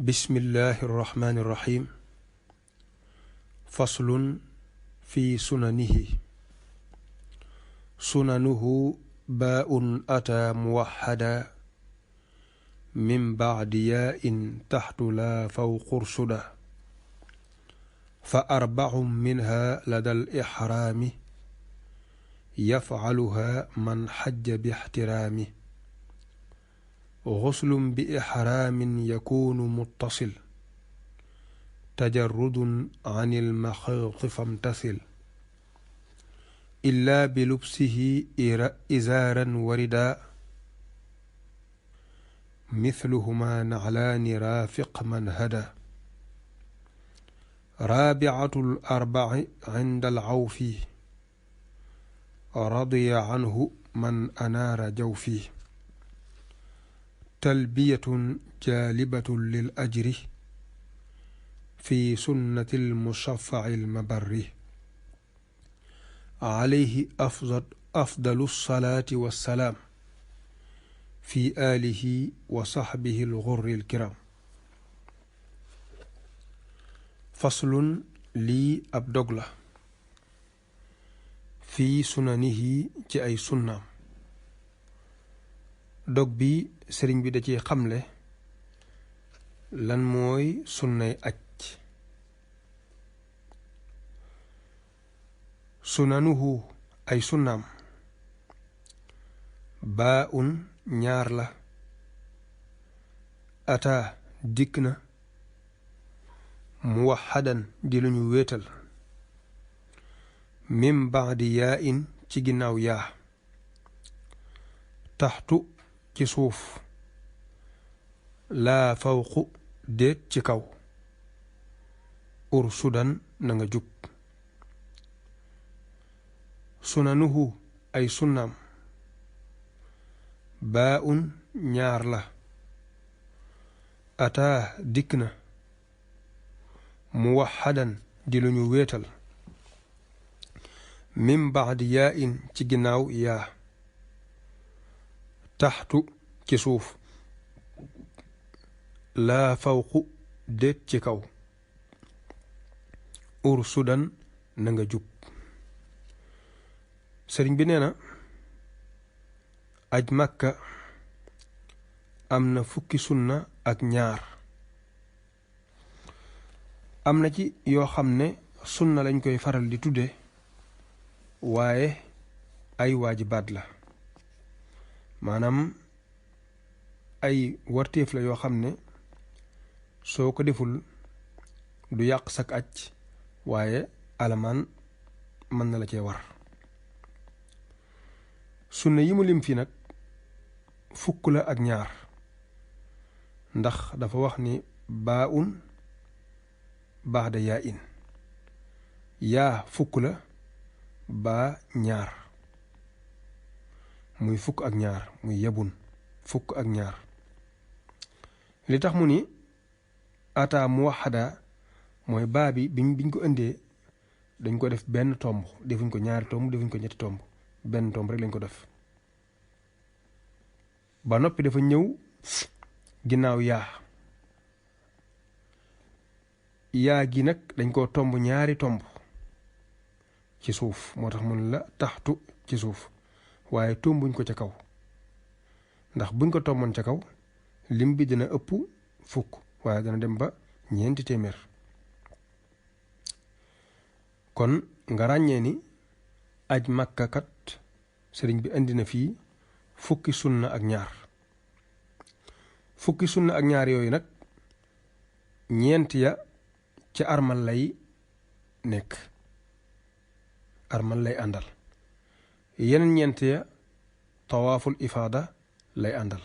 bismillahi irrahmani irrahim faslun fi sunanihi sunanuhu baa'un ataa muwaxada min bacdi yaa'in taxtu laa fawqa ursuda fa arbacun minha lada al-ixraami yafcaluha man xajja bixtiraami غسل بإحرام يكون متصل تجرد عن المخيط فامتثل إلا بلبسه إزارا ورداء مثلهما نعلان رافق من هدى رابعة الأربع عند العوف رضي عنه من أنار جوفيه تلبية جالبة للأجر في سنة المشفع المبر عليه أفضل الصلاة والسلام في آله وصحبه الغر الكرام فصل لي أبدغلا في سننه جاي سنة dog bi sëriñ bi da ci xamle lan mooy sunnay aj sunanuhu ay sunnaam baa un ñaar la ataa dikk na muwaxadan di lu ñu wéetal min baadi yaa in ci ginnaaw yaa taxtu ci suuf laa fawqu déet ci kaw ursudan na nga jub sunanuhu ay sunnaam baa un ñaar la ataa dikk na muwaxadan di lu ñu wéetal min baadi yaa in ci ginnaaw yaa taxtu ci suuf laa fawqu déet ci kaw ursudan na nga jub sëriñ bi nee na aj màkka am na fukki sunna ak ñaar am na ci yoo xam ne sunna lañ koy faral di tudde waaye ay waajibaat la maanaam ay warteef la yoo xam ne soo ko deful du yàq sak aj waaye alamaan mën na la cee war sunna yi mu lim fii nag fukk la ak ñaar ndax dafa wax ni baa un baada yaa in yaa fukk la baa ñaar muy fukk ak ñaar muy yebun fukk ak ñaar li tax mu ni ata muwaxada mooy baa bi biñ ko indee dañ ko def benn tomb defuñ ko ñaari tomb defuñ ko ñetti tomb benn tomb rek lañ ko def ba noppi dafa ñëw ginnaaw yaa gi nag dañ koo tomb ñaari tomb ci suuf moo tax mun la taxtu ci suuf waaye tombuñ ko ca kaw ndax buñ ko tomboon ca kaw lim bi dina ëpp fukk waaye dana dem ba 400 kon nga ràññee ni aj màkka kat sëriñ bi indi na fii fukki sunna ak ñaar fukki sunna ak ñaar yooyu nag ñeent ya ca armal lay nekk armal lay àndal yeneen ñeent ya tawaaful ifaada lay àndal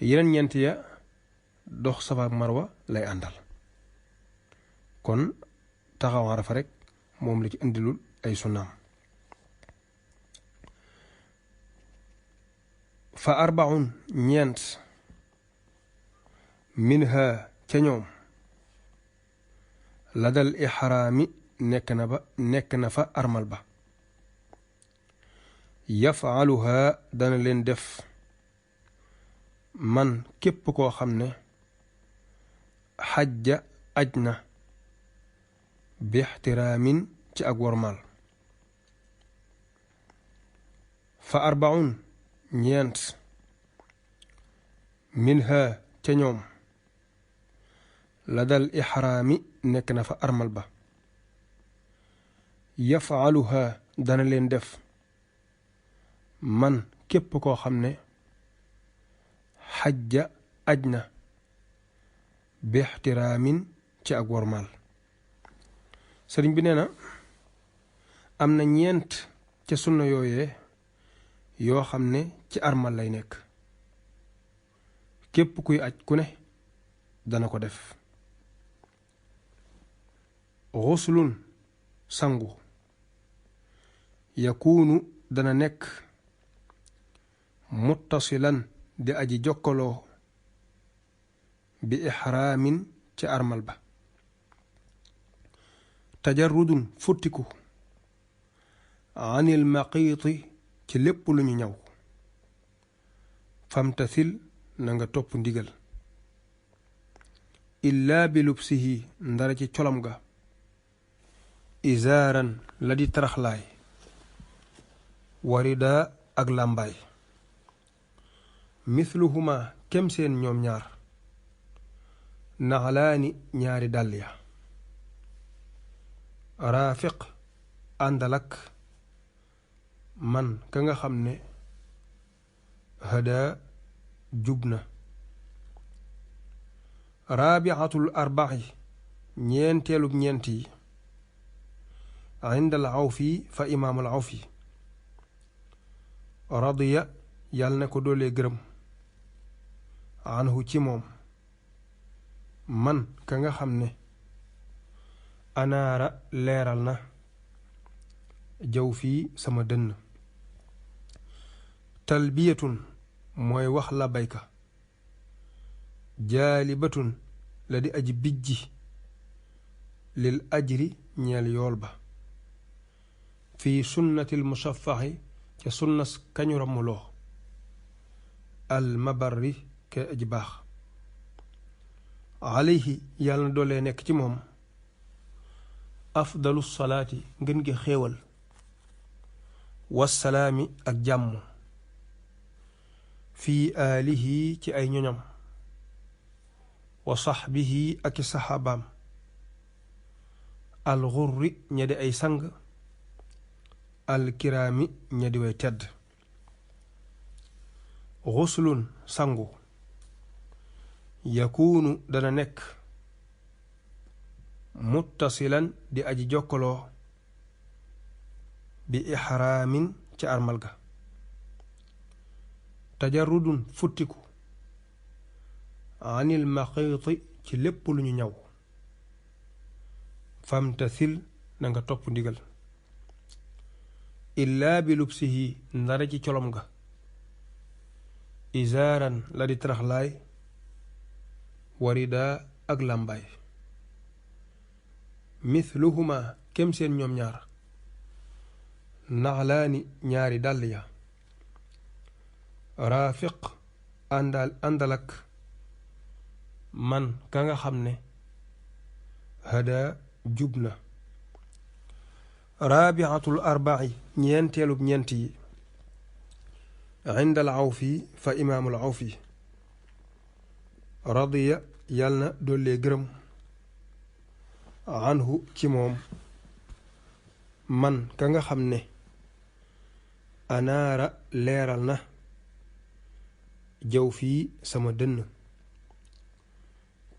yeneen ñeent ya dox safa ak marwa lay àndal kon taxaw Arafa rek moom la ci indilul ay sunnaam fa arbaun ñeent minha ca ñoom ladal ixraami nekk na fa armal ba yafaaluha dana leen def man képp koo xam ne xajja aj na bi ixtiraamin ci ak wormaal. fa arbaun ñeent minha ca ñoom la dal ixraami nekk na fa armal ba yafaaluha dana leen def man képp koo xam ne xajja aj na bi ixtiraamin ci ak wormaal. sëriñ bi nee na am na ñeent ca sunna yooyee yoo xam ne ci armal lay nekk képp kuy aj ku ne dana ko def. xuslun sangu yakuunu dana nekk muttasilan di aji jokkaloo bi ixraamin ci armal ba. tajarrudun futtiku anil maqiiti ci lépp lu ñu ñaw famtasil na nga topp ndigal illaa bi lubsihi ndara ci colom ga izaaran la di taraxlaay warida ak làmbaay mithluhuma kem seen ñoom ñaar naxlaani ñaari dàll ya raafiq àndalak man ka nga xam ne hada jub na. raabiatul arbaxi ñeenteelub ñeent yi indal awfi fa imaamul awfi radiya yàlla na ko doolee gërëm anhu ci moom man ka nga xam ne anaara leeral na jaw fii sama dënn. talbiyatun mooy wax labayka jaalibatun la di aji bijji lil ajri ñeel yool ba fii sunnatil musaffaxi ca sunnas kañu rammuloo al mabarri kay aji baax. alayhi yàlla na doolee nekk ci moom afdalu salaati ngën gi xéewal wassalaami ak jàmm fii aalihi ci ay ñoñam wa saxbihi ak i saxaabaam alxurri ña di ay sang alkiraami ña di way tedd. xuslun sangu yakuunu dana nekk muttasilan di aji jokkaloo bi ixraamin ci armal ga tajarrudun futtiku anil maqiiti ci lépp lu ñu ñaw famtasil na nga topp ndigal illaa bi lubsihi ndara ci colom ga izaaran la di taraxlaay warida ak làmbaay mithluhuma kem seen ñoom ñaar naxlaani ñaari dàll ya raafiq àndalak man ka nga xam ne hada jub na. raabiatul arbaci ñeenteelub ñeent yi indal awfi fa imaamul awfi radiya yàlla na doollee gërëm anhu ci moom man ka nga xam ne anaara leeral na jaw fii sama dënn.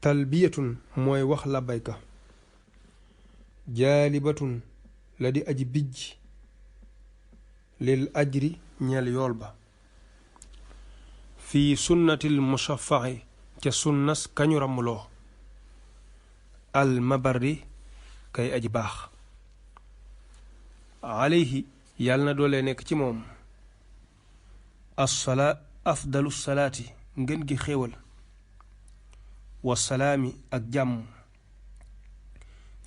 talbiyatun mooy wax labayka jaalibatun la di aji bijj lil ajri ñeel yool ba fii sunnatil musaffaxi ca sunnas kañu rammuloo al mabarri kay aji baax. alayhi yàlla na doolee nekk ci moom assalaa afdalu salaati ngën gi xéewal wasalaami ak jàmm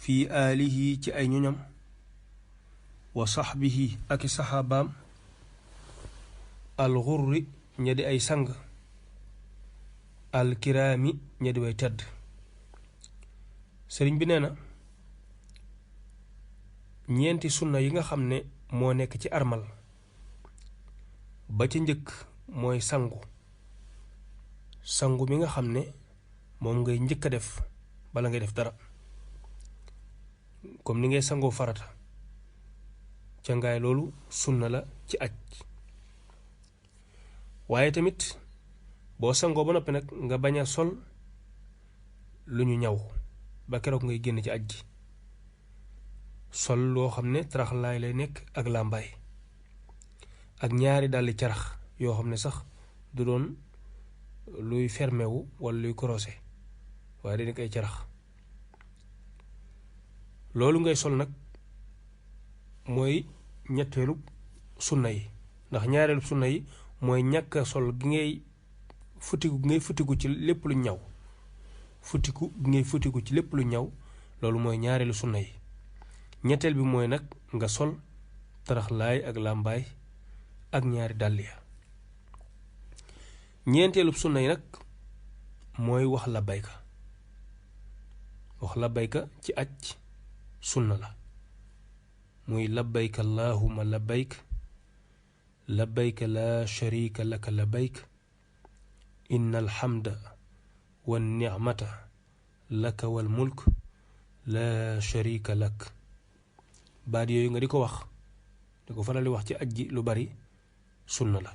fii aalihi ci ay ñoñam wa saxbihi ak i saxaabaam alxurri ña di ay sang alkiraami ña di way tedd. sëriñ bi nee na ñeenti sunna yi nga xam ne moo nekk ci armal ba ca njëkk mooy sangu mi nga xam ne moom ngay njëkk a def bala ngay def dara comme ni ngay sangoo farata ca ngaay loolu sunna la ci aj waaye tamit boo sangoo ba noppi nag nga bañ a sol lu ñu ñaw ba keroog ngay génn ci aj gi sol loo xam ne taraxlaay lay nekk ak làmbaay ak ñaari dàlli carax yoo xam ne sax du doon luy fermé wu wala luy korosé waaye dañ koy carax loolu ngay sol nag mooy ñetteelu sunna yi ndax ñaareelu sunna yi mooy ñàkk a sol gi ngay futtiku ci lépp lu ñaw futtiku ci lépp lu ñaw loolu mooy ñaareelu sunna yi ñetteel bi mooy nag nga sol taraxlaay ak làmbaay ak ñaari dàll ya ñeenteelu sunna yi nag mooy wax labbayka ci aj sunna la muy labbayk allahumma labbayk labbayk la sharika laka labbayk inna alhamda wan ni'mata laka wal mulk la sharika lak baat yooyu nga di ko wax di ko faral di wax ci aj ji lu bari sunna la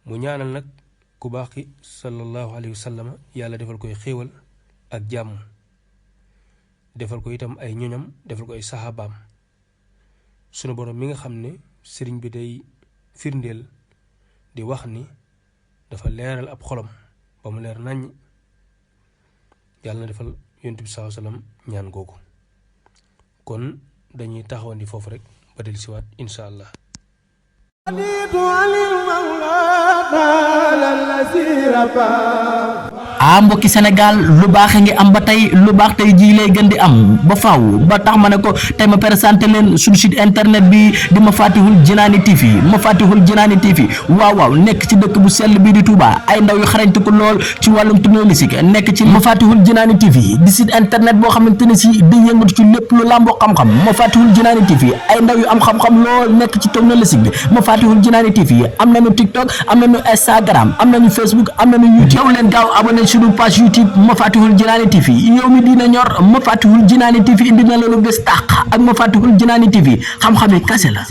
mu ñaanal nag ku baax ki sallallahu alayhi wa sallam yàlla defal koy xéewal ak jàmm defal ko itam ay ñoñam defal ko ay saxaabaam sunu borom mi nga xam ne sëriñ bi day firndeel di wax ni dafa leeral ab xolam ba mu leer naññ yàlla na defal yonent bi sallallahu alayhi wa sallam ñaan googu kon dañuy taxawandi foofu rek ba del siwaat insha allah mbokki Sénégal lu baax ngi am ba tey lu baax tey jii lay gën di am ba faaw ba tax ma ne ko tey ma présenté leen suñu site internet bi di Mafatihul Jinani TV waaw nekk ci dëkk bu sell bii di Touba ay ndaw yu xarañte ko lool ci wàllum technologie nekk ci Mafatihul Jinani TV di site internet boo xamante ne si di yëngatu ci lépp lu làmboo xam-xam Mafatihul Jinani TV ay ndaw yu am xam-xam lool nekk ci technologie bi Mafatihul Jinani TV am nañu TikTok am nañu Instagram am nañu Facebook am nañu YouTube yow leen gaaw abonné suñu page YouTube Mafatihul Jinani TV yow mi dina ñor Mafatihul Jinani TV indi na la lu bees tàq ak Mafatihul Jinani TV xam-xam yi kase la